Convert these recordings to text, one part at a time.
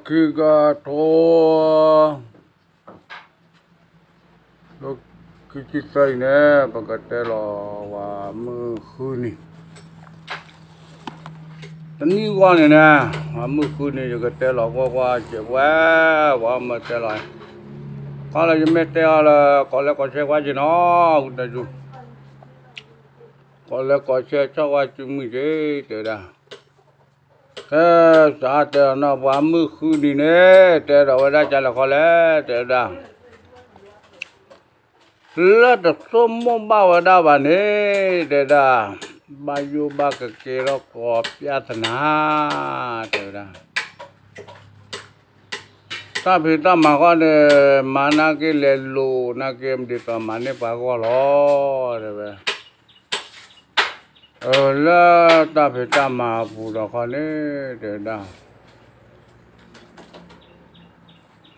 ခံကထိ လၢခံဆံသၢအံၤန့ၣ် ပကတဲလီၤပှၤမုၢ်ဃုနံၤ, တနံၣ်ဂီၢ်န့ၣ်န့ၣ် ပှၤမုၢ်ဃုနံၤ ယကတဲလီၤကွၢ်ကွၢ်စဲးဝဲ, ပှၤမ့ၢ်တဲလီၤ, ခီလၢယမ့ၢ်တဲအီၤလၢ ကိးလဲကိးဆဲကွၢ်က့ၤနီၤ, ဝံသးစူၤ ကိးလဲကိးဆဲဆီၣ်ကွၢ်စုမုၢ်က့ၤ တဲဝဲဒၣ်, ကဲ စးတဲလီၤနီၤ ပှၤမုၢ်ဃုနံၤန့ၣ် တဲဒီးဝဲဒၣ်ကလဲၤခီလဲၣ် တဲဝဲဒၣ်, လၢတဆိကမိၣ်ဘၣ်ဝဲဒၣ်ဘၣ်န့ၣ် တဲဝဲဒၣ်, ဘၣ်ယိၣ်ဘၣ်ကကဲထီၣ်ကီးပြဿနာ တဲဝဲဒၣ်, တၢ်ဖံးတၢ်မၤဃီန့ၣ် မၤနာ်က့လဲၤလိာ်နာ်က့ ဒ်သိးမၤန့ၢ်ပှၤဂီၢ်လီၤ တဲဝဲ, လၢတၢ်ဖံးတၢ်မၤအပူၤဒီးခီန့ၣ် တဲဝဲဒၣ်,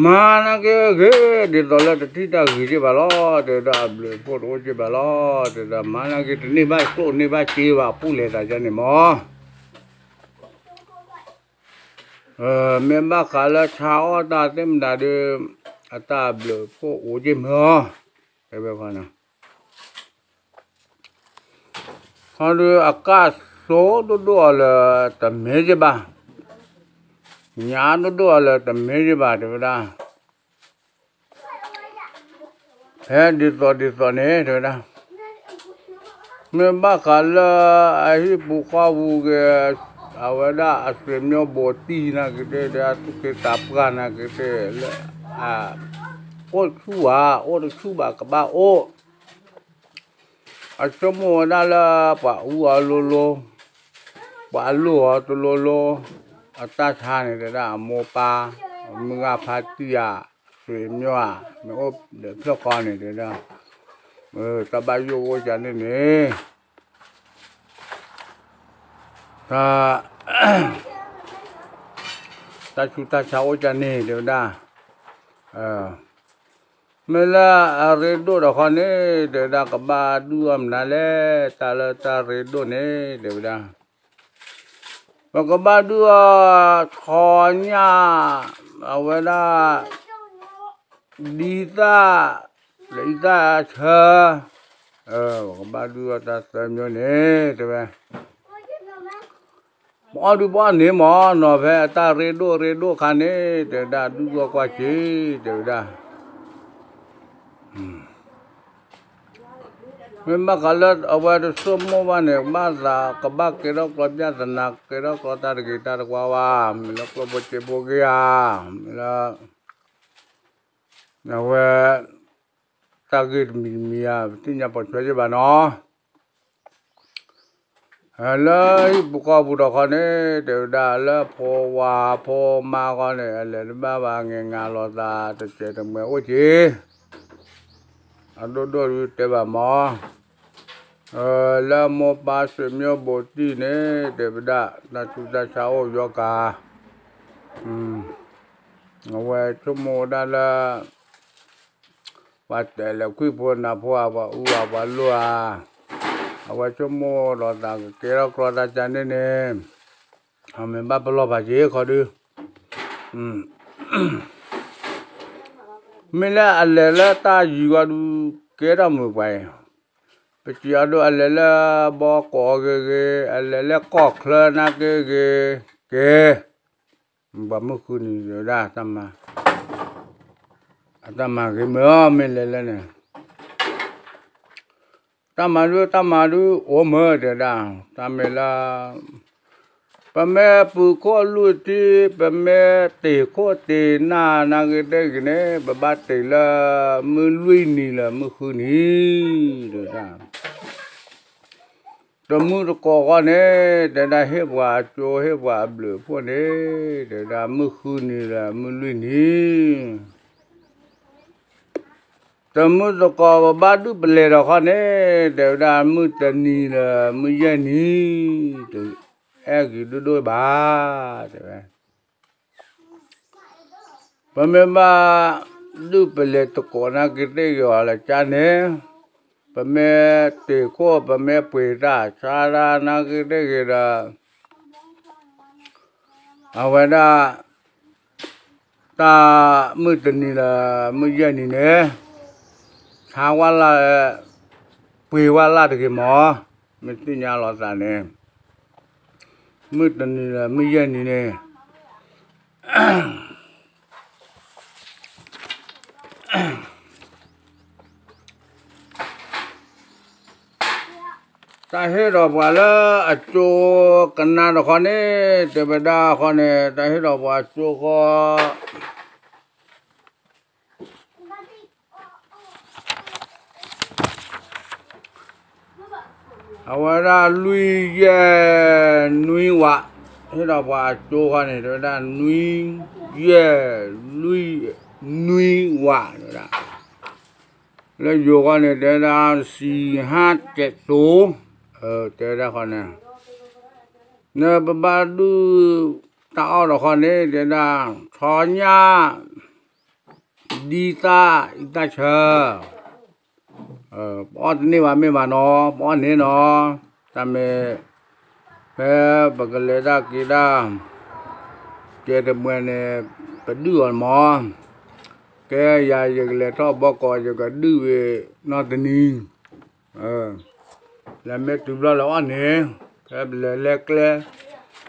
မၤနာ်က့ဂ့ၤ ဒ်သိးလၢတထံၣ်တၢ်ဂ့ၤက့ဘၣ်လီၤ တဲဝဲဒၣ်, အဘျုးအဖှိၣ်တအိၣ်က့ဘၣ်လီၤ တဲဝဲဒၣ်, မၤနာ်က့တန့ၢ်ဘၣ်ကျိၣ်န့ၢ်ဘၣ်စ့ဘၣ် ပူၣ်လဲၤသးဒ်န့ၣ်မး, မ့ၢ်ဘၣ်ဃးလၢဆါအီၣ်တၢ်သ့ၣ်မတၤဒီး အတၢ်အဘျုးအဖှိၣ်အိၣ်က့မ့ၢ်အီၤ တဲဝဲခီန့ၣ် ဟီဒုးအကၢ်စိဒိၣ်ဒိၣ်အီၤလၢတမ့ၢ်က့ဘၣ်, ညါဒိၣ်ဒိၣ်အီၤလၢတမ့ၢ်က့ဘၣ် တဲဝဲဒၣ်, ဖဲဒ်သိးဒ်သိးန့ၣ် တဲဝဲဒၣ်, မ့ၢ်ဘၣ်ဃးလၢအဟံၣ်ပူၤဃီပူၤဂ့ၤ, အဝဲဒၣ်အဆွေမျိုးဘိးတံၢ်နာ်က့သ့ၣ်ဒီး အသူၣ်က့သးပှၢ်နာ်က့သ့ၣ်လၢ အ အိၣ်ဆူၣ်ဧါ အိၣ်တဆူၣ်ဘၣ်ကဘၣ်အိၣ် အဆိကမိၣ်ဝဲဒၣ်လၢပှၤအူအီၤလိၤလိၤ, ပှၤအလိၣ်အီၤတလိၤလိၤ, အတၢ်ဆါန့ၣ် တဲဒၣ်အမိၢ်ပၢ်, မုၢ်ဂၢ်ဖါတံၢ်ဧါ, ဆွေမျိုးဧါ, မ့ၢ်အိၣ်ဒီးဖျၢၣ်ဃီန့ၣ် တဲဒၣ်, တၢ်ဘၣ်ယိၣ်အိၣ်ကန့ၣ်န့ၣ် တၢ်ဆူးတၢ်ဆါအိၣ်ကန့ၣ် တဲဝဲဒၣ်, မ့ၢ်လၢအရ့ဒိၣ်ဒီးခီန့ၣ် တဲဝဲဒၣ် ကဘၣ်ဒုးအီၣ်မနုၤလဲၣ်, တၢ်လၢတၢ်ရ့ဒိၣ်န့ၣ် တဲဝဲဒၣ်, ပကဘၣ်ဒုးအီၣ် ဆီညၣ်, အဝဲဒၣ် ဒ်သၣ်, လၢအံသၣ်ဆၢ, ပကဘၣ်ဒုးအီၣ်တၢ်သၢမျိုးန့ၣ် တဲဝဲ ပအီၣ်ဒုးပအီၣ်န့ၣ်မ့ၢ်နီၤ ဖဲအတၢ်ရ့ဒိၣ်ရ့ဒိၣ်ခါန့ၣ် တဲဝဲဒၣ် ဒုးဂီၢ်ကွၢ်စ့ တဲဝဲဒၣ်, မ့ၢ်ဘၣ်ဃးလၢအဝဲတဆိကမိၣ်ဘၣ်န့ၣ် ဘၣ်သးကဘၣ်ကဲထီၣ်ကျီပြဿနာ ကဲထီၣ်ကျီတၢ်တဂ့ၤတၢ်တဝါဘၣ်, မ့ၢ်လၢကျိၣ်ဖိစ့ဖိဂ့ၤဧါ, မ့ၢ်လၢ အဝဲ တၢ်ဂ့ၢ်တမံၤတမံၤဧါ ပသ့ၣ်ညါပိာ်ထွဲက့ဘၣ်နီၤ. လၢဟံၣ်ပူၤဃီပူၤဒီးခီန့ၣ် တဲဝဲဒၣ်လၢဖိဝၤဖိမါဃီန့ၣ် အလဲၤတဘၣ်ဘၣ် ငဲၤငါလိာ်သးတစဲးတမှဲၤအိၣ်က့ၤ, အဒိၣ်ဒိၣ်ဒုးတဲဘၣ်မး, လၢမိၢ်ပၢ်ဆွေမျိုးဘိးတံၢ်န့ၣ် တဲဝဲဒၣ် တၢ်ဆူးတၢ်ဆါအိၣ်ယီကၤ, အဝဲဆိကမိၣ်ဝဲဒၣ်လၢ ပှၤတဲာ်လဲၤခွံၣ်ဖိနၢ်ဖိဧါ ပှၤအူဧါ ပှၤလိၣ်ဧါ, အဝဲဆိကမိၣ်လိာ်သးကကဲထီၣ်ကျီတၢ်ကန့ၣ်န့ၣ်, အမ့ၢ်ဘၣ်ပလီၢ်ဖးက့ၤခီဒုး မ့ၢ်လၢအလဲၤလၢတၢ်ယံၤဝဲဒုး ကဲထီၣ်မုာ်ပှၤအံၤ, ပစံးအဒိ အလဲၤလၢဘီကီးဂ့ၤဂ့ၤ, အလဲၤလၢကီၢ်ချၢနာ်က့ဂ့ၤ, ကဲ, ပှၤမုၢ်ဃုနံၤဒၣ် အတၢ်မၤဂ့ၤမ့ၢ်အီၤ မ့ၢ်လဲၤလၢန့ၣ် တၢ်မၤဒု တၢ်မၤဒု အိၣ်မ့ၢ်တဲဒၣ်, တၢ်မ့ၢ်လၢ ပမ့ၢ်ပုၢ်ခိၣ်လွံၢ်ထံၣ် ပမ့ၢ်တ့ၢ်ခိၣ်တ့ၢ်နၢ်နာ်ဂ့ၤတဲဂ့ၤန့ၣ် ပဘၣ်တ့ၢ်လၢမုၢ်လွံၢ်နံၤလၢမုၢ်ဃုနံၤ တဲဒၣ်, တမုၢ်တကိးဃီန့ၣ် တဲဒၣ်ဟ့ၣ်ပှၤအကၠိဟ့ၣ်ပှၤအဘျုးအဖှိၣ်န့ၣ် တဲဒၣ်မုၢ်ဃုနံၤလၢမုၢ်လွံၢ်နံၤ တမုၢ်တကိးပဘၣ်ဒုးပလဲၤဒီးခီန့ၣ် တဲဝဲဒၣ်မုၢ်တနံၤလၢမုၢ်ယဲၢ်နံၤ တအဲၣ်ဂ့ၤဒိၣ်ဒိၣ်ဘၣ် တဲဝဲ, ပမ့ၢ်ဘၣ်ဒုးပလဲၤတကိးနာ်က့သ့ၣ်ဂ့ၤအီၤလၢကၠါန့ၣ်, ပမ့ၢ်တ့ၢ်ခိၣ် ပမ့ၢ်ပှ့ၤတၢ်ဆါဒၣ်နာ်က့သ့ၣ်ဂ့ၤဒီး အဝဲဒၣ် တၢ်မုၢ်တနံၤလၢမုၢ်ယဲၢ်နံၤန့ၣ်, ဆါဝါလၢ်, ပှ့ၤဝါလၢ်တဂ့ၤမး, မ့ၢ်သ့ၣ်ညါလီၤသးန့ၣ်, မုၢ်တနံၤလၢမုၢ်ယဲၢ်နံၤန့ၣ် တၢ်ဟ့ၣ်ဒီးပှၤလၢအကၠိကနါတခီန့ၣ် တဲဝဲဒၣ်ဃီန့ၣ် တၢ်ဟ့ၣ်ဒီးပှၤကၠိဃီ အဝဲဒၣ်လွံၢ်ယဲၢ်နွံဝး, ဟ့ၣ်ဒီးပှၤအကၠိဃီန့ၣ် တဲဝဲဒၣ်နွံယဲၢ်လွံၢ်နွံဝး, တဲဝဲဒၣ် လၢယိၤဃီန့ၣ် တဲဝဲဒၣ် စံဟၣ်ကဲးသိ, တဲဝဲဒၣ်ဃီန့ၣ်, နပဘၣ်ဒုးတၢ်အီၣ်ဒီးဃီန့ၣ် တဲဝဲဒၣ် ဆီညၣ် ဒ်သၣ်အံသၣ်ဆၢ, ပအီၣ်တန့ၢ်ဘၣ်မ့ၢ်ဘၣ်နီၤ, ပအီၣ်န့ၢ်နီၤ, တၢ်မ့ၢ် ဖဲပကလဲၤတၢ်က့ၤတၢ် ကဲတမှဲၤန့ၣ် ပဒုးအီၤမး, ကဲယၤယကလဲၤထီၣ်ဘီကီး ယကဒုးဝံၤနီတနံၤ, လၢမ့ၢ်တုၤဘျီလၢအီၣ်န့ၣ်, ဖဲပလဲၤလဲၤကျဲ,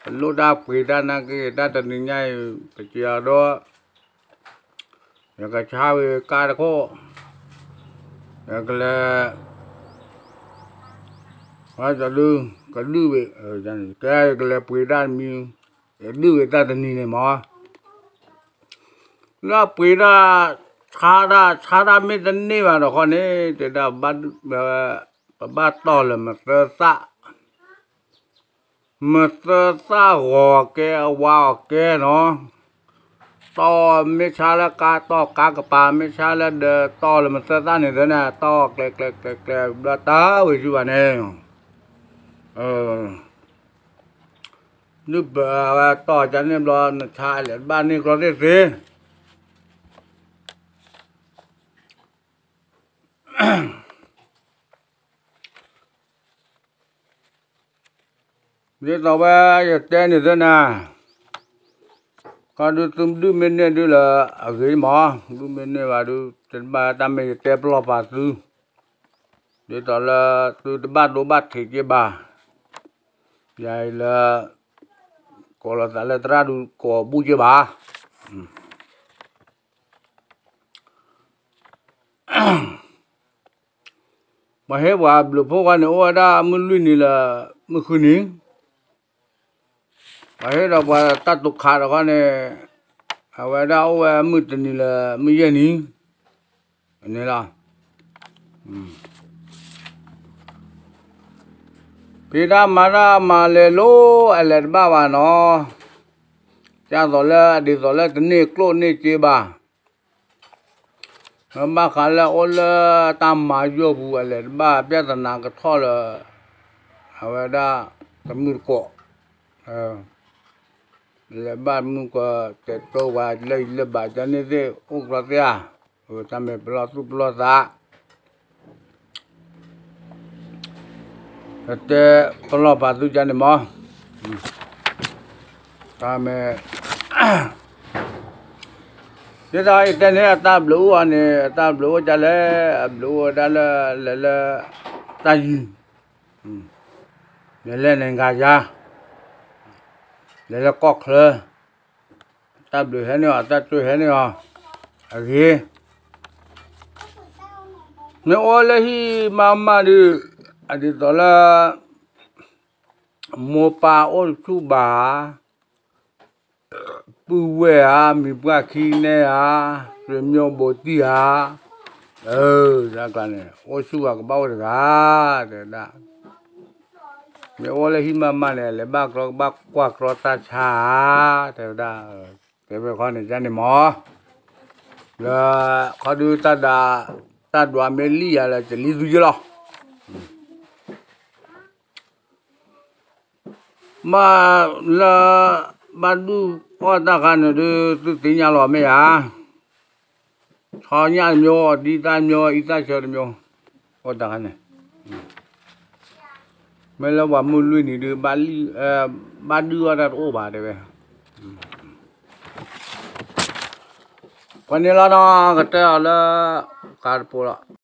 ပလိၣ်တၢ်ပှ့ၤတၢ်နာ်က့ၤ တၢ်တနံၤညါအံၤ ပစံးအီၤဒီး ယကဆါဝံၤကါတခိၣ်, ယကလဲၤ, ဒုး, ကဒုးဝံၤ, ကဲယကလဲၤပှ့ၤတၢ်တမံၤ, ယဒုးဝံၤတၢ်တနံၤန့ၣ်မး, လၢပှ့ၤတၢ်, ဆါတၢ်, ဆါတၢ်မ့ၢ်တန့ၢ်ဘၣ်ဒီးဃီန့ၣ် တဲဒၣ်, ပဘၣ်တီၢ်လၢမသၢသၣ် မသၢသၣ်ဂီၤကဲအဝါအီၤကဲနီၤ, တီၢ်မ့ၢ်ဆါလၢကါတီၢ်ကါကပၤ မ့ၢ်ဆါလၢဒၢးတီၢ်လၢမသၢသၣ်န့ၣ်သ့ၣ်န့ၣ် တီၢ်ကျဲၤကျဲၤကျဲၤကျဲၤဘျီတၢ်ဝံၤဆူဘၣ်န့ၣ်, ဒုးပၢၤဝဲတီၢ်ကန့ၣ်ဘျီ နဆါလဲၤဘၣ်န့ၢ်ကျီသ့ၣ်သ့ၣ် ဒ်သိးဝဲယတဲန့ၣ်သ့ၣ်န့ၣ်, ကီၢ်ဒုးသုဒုးမ့ၢ်န့ၢ်ဒုးလၢအဂ့ၤမး, ဒုးမ့ၢ်န့ၢ်ဘၣ်ဒုး တဘၣ်တၢ်မ့ၢ်ယတဲပလီၢ်ပာ်သု, ဒ်သိးလၢသုတဘၣ်ဒိဘၣ်ထံးက့ၤဘၣ်, ယၤအံၤလၢ ကိးလီၤသးလၢသရၣ်ဒုးကိးဘူၣ်က့ၤဘၣ် ပှၤဟ့ၣ်ပှၤဘျုးဖှိၣ်ဃီန့ၣ် အိၣ်ဝဲဒၣ်မုၢ်လွံၢ်နံၤလၢမုၢ်ဃုနံၤ, ပှၤဟ့ၣ်ဒီးပှၤတၢ်တိာ်ခးတခီန့ၣ်, အဝဲဒၣ်အိၣ်ဝဲမုၢ်တနံၤလၢမုၢ်ယဲၢ်နံၤ, န့ၣ်လီၤ. ဖံးတၢ်မၤတၢ်မၤလဲၤလိၤ အလဲၤတဘၣ်ဘၣ်နီၤ, ဒ်သိးလၢ ဒ်သိးလၢတန့ၢ်ကျိၣ်န့ၢ်စ့ဘၣ် ဘၣ်ဃးလၢအိၣ်လၢတၢ်မၤယိာ်ပူၤ အလဲၤတဘၣ် ပြဿနာကထီၣ်လၢ အဝဲဒၣ်တမုၢ်တကိး, လဲၤဘၣ်တမုၢ်တကိး တဲတိဝဲလၢယလၢဘၣ် ကန့ၣ်သ့ၣ် အိၣ်ကျီသ့ဧါ, တၢ်မ့ၢ်ပလီၢ်သူၣ်ပလီၢ်သး ကတဲပလီၢ်ပာ်သုကန့ၣ်မး, တၢ်မ့ၢ် ဒ်သိးယတဲန့ၣ် အတၢ်ဘျုးအိၣ်အီၤန့ၣ် အတၢ်ဘျုးအိၣ်ဒ်လဲၣ်, အဘျုးအိၣ်ဝဲဒၣ်လၢ လဲၤလၢ တၢ်ယံၤ, လဲၤလၢနဂါယါ, လဲၤလၢကီၢ်ချၢ, တၢ်ဘျုးဟဲန့ၢ်အီၤ တၢ်ကၠိဟဲန့ၢ်အီၤ, အဂ့ၤ, မ့ၢ်အိၣ်လၢဟံၣ်မးမးဒုး, အဒ်သိးလၢ မိၢ်ပၢ်အိၣ်တဆူၣ်ဘၣ်ဧါ, ပုၢ်ဝဲၢ်ဧါ, မံၤပှၢ်ခံနဲဧါ, ဆွေမျိုးဘိးတံၢ်ဧါ, အၢၣ်ဒၣ်ကျါန့ၣ် အိၣ်ဆူၣ်ဘၣ်ကဘၣ်အိၣ်တဂၤ, တဲဝဲဒၣ်, မ့ၢ်အိၣ်လၢဟံၣ်မးမးန့ၣ် လဲၤဘၣ်ကျီကဘၣ်ကွၢ်ကျီတၢ်ဆါဧါ, တဲဝဲဒၣ်, တဲဝဲခီန့ၣ်ကန့ၣ်မး, လၢ ခီဒုးတၢ်ဒွး, တၢ်ဒွးမ့ၢ်လံယၤလၢတလံသုယလီၤ. ဘၣ်လၢ ဘၣ်ဒုးအီၣ်တၢ်ခါန့ၣ်ဒုး သုသ့ၣ်ညါလီၤမ့ၢ်ဧါ, ဆီညၣ်တမျိုး, ဒ်သၣ်တမျိုး, အံသၣ်ဆၢတမျိုး, အီၣ်တၢ်ခါန့ၣ်, မ့ၢ်လၢပှၤမုၢ်လွံၢ်နံၤဒုး ဘၣ်ဒုးအီၣ်တၢ်တအိၣ်ဘၣ်တဲဝဲ မ့ၢ် ပှၤန့ၣ်လီၤနီၤ ကတဲအီၤလၢ ဃးတပိၤလီၤ.